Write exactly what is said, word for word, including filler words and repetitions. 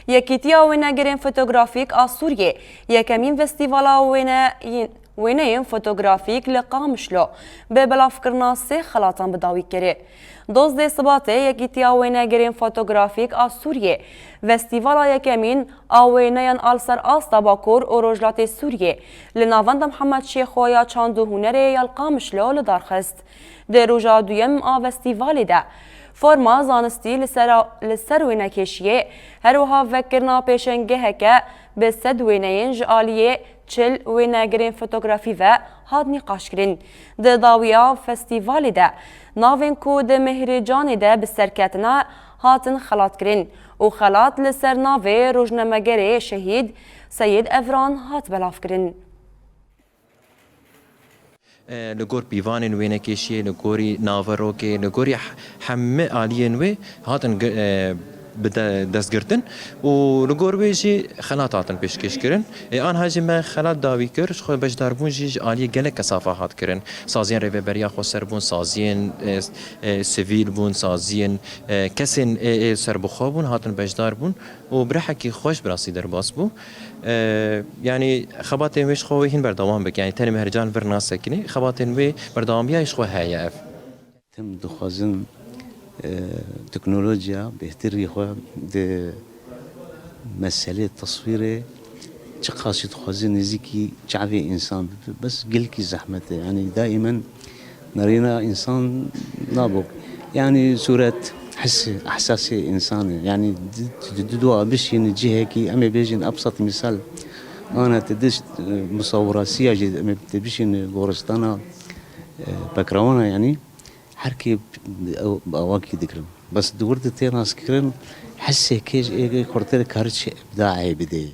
Yekîtiya Wênegerên Fotografîk a Sûriyê yekemîn festîvala wêne-, wêneyên fotografîk li Qamişlo bi belavkirina sê xelatan bi dawî kir. Dozdeh Sibatê Yekîtiya Wênegerên Fotografîk a Sûriyê festîvala yekemîn a wêneyan a li ser asta Bakur û Rojhilatê Sûriyê li Navenda Mihemed Şêxo ya Çand û Hunerê ya li Qamişlo li dar xist. Di roja duyem a festîvalê de forma zanistî li ser, li ser wênekêşiyê, her wiha vekirina pêşengeheke bi sed wêneyên ji aliyê çil wênegerên fotografî ve hat nîqaşkirin. Di dawiya festîvalê de navên ku di Mehrê Canê de bi ser ketine hatin xelatkirin û xelat li ser navê rojnamegerê şehîd Seyîd Evran hat belavkirin. E, li gor pîvanên wênekêşiyê, li gorî naverokê, li gorî h-, hemî aliyên wê hatin gi-, e, bi de-, destgirtin û li gor wê jî xelat hatin pêşkêş kirin. E, anha jî me xelat dawî kir, ji xwe beşdarbûn jî ji aliyê gelek kesafa hat kirin. Saziyên Rêveberiya Xweser bûn, saziyên, e, e, sivîl bûn, saziyên, e, kesên ê, ê serbixwe bûn, hatin beşdar bûn û bi rihekî xweş bi rastî derbas bû. E, yanî xebatên wê ji xwe wê hîn berdewam bike. Yanî tenê Mehrê Can vir nasekinî, xebatên wê berdewamiya ji xwe heye ev. Tim dixwazin, e, teknolojiya bêhtirî xwe di meselê teswîrê çiqas jî dixwazin nêzîkî çavê însan bibe. Bes gelkî zehmet e. Yanî daîmen nerîna însan nabok. Yanî sûret, his, ehsasê însan e. Yanî di, di, di dua bişîn cihekî, em ê bêjin ebsat misal, ana te dişt, e, musawirasiya jî em ê te bişîn goristana, e, Pekrewana yanî. Her kê ew bi awakî dikirin. Bes di wir de tê naskirin, hesê kê ji ê xurtir kar çi ibdaê bidê.